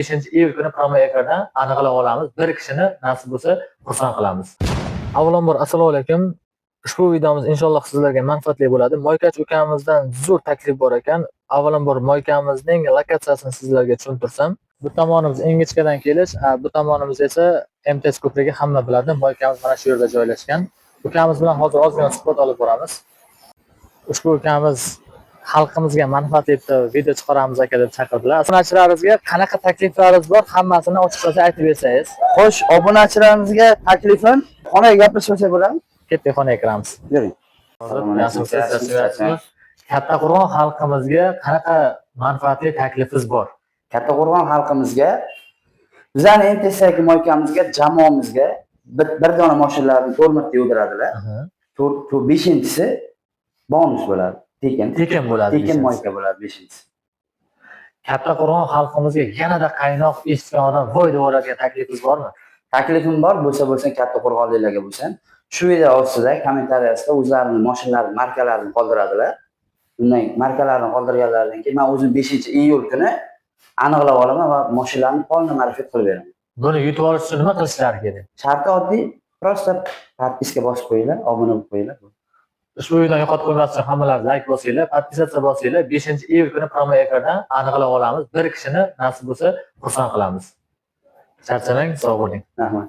5-iyul kuni прямой efirdan aniqlab olamiz. Bir kishini nasib bo'lsa xursand qilamiz. Avvalambor, assalomu alaykum. Ushbu videomiz inshaalloh sizlarga manfaatli bo'ladi. Moykachi ukamizdan zo'r taklif bor ekan. Avvalambor moykamizning lokatsiyasini sizlarga tushuntirsam. Bu tomonimiz Ingichkadan kelish, bu tomonimiz esa MTS ko'prigi, hamma biladi. Moykamiz mana shu yerda joylashgan. Ukamiz bilan hozir ozgina suhbat olib boramiz. Ushbu ukamiz xalqimizga manfaatli bitta video chiqaramiz aka deb chaqirdilar. Obunachilarimizga qanaqa takliflaringiz bor, hammasini ochiqcha aytib bersangiz. Xo'sh, obunachilarimizga taklifim, xonaga gaplashib olsak bo'ladimi? Ketdik, xonaga kiramiz. Yuring. Kattaqo'rg'on xalqimizga qanaqa manfaatli taklifingiz bor? Kattaqo'rg'on xalqimizga, bizani MTSdagi moykamizga, jamoamizga bir dona mashinalarni 4 marta yuvdiradilar. To'rt, beshinchisi bonus bo'ladi. Tekin. Tekin bo'ladi. Tekin beshinchisi. Moyka bo'ladi beshinchisi. Kattaqo'rg'on xalqimizga yanada qaynoq, eshitgan odam voy deb yuboradigan taklifingiz bormi? Taklifim bor, bo'lsa bo'lsin, kattaqo'rg'onliklarga bo'lsin. Shu video ostida kommentariyasida o'zlarini mashinalari markalarini qoldiradilar. Undan markalarini qoldirganlaridan keyin men o'zim 5-iyul kuni aniqlab olaman va mashinalarni полный марафет qilib beraman. Buni yutib olish uchun nima qilishlari kerak? Sharti oddiy, просто подписка bosib qo'yinglar, obuna bo'lib qo'yinglar. Ushbu videoni yo'qotib qo'ymaslik uchun hammalar layk bosinglar, подписаться bosinglar. 5-iyul kuni прямой efirdan aniqlab olamiz. Bir kishini nasib bo'lsa xursand qilamiz. Charchamang, sog' bo'ling. Rahmat.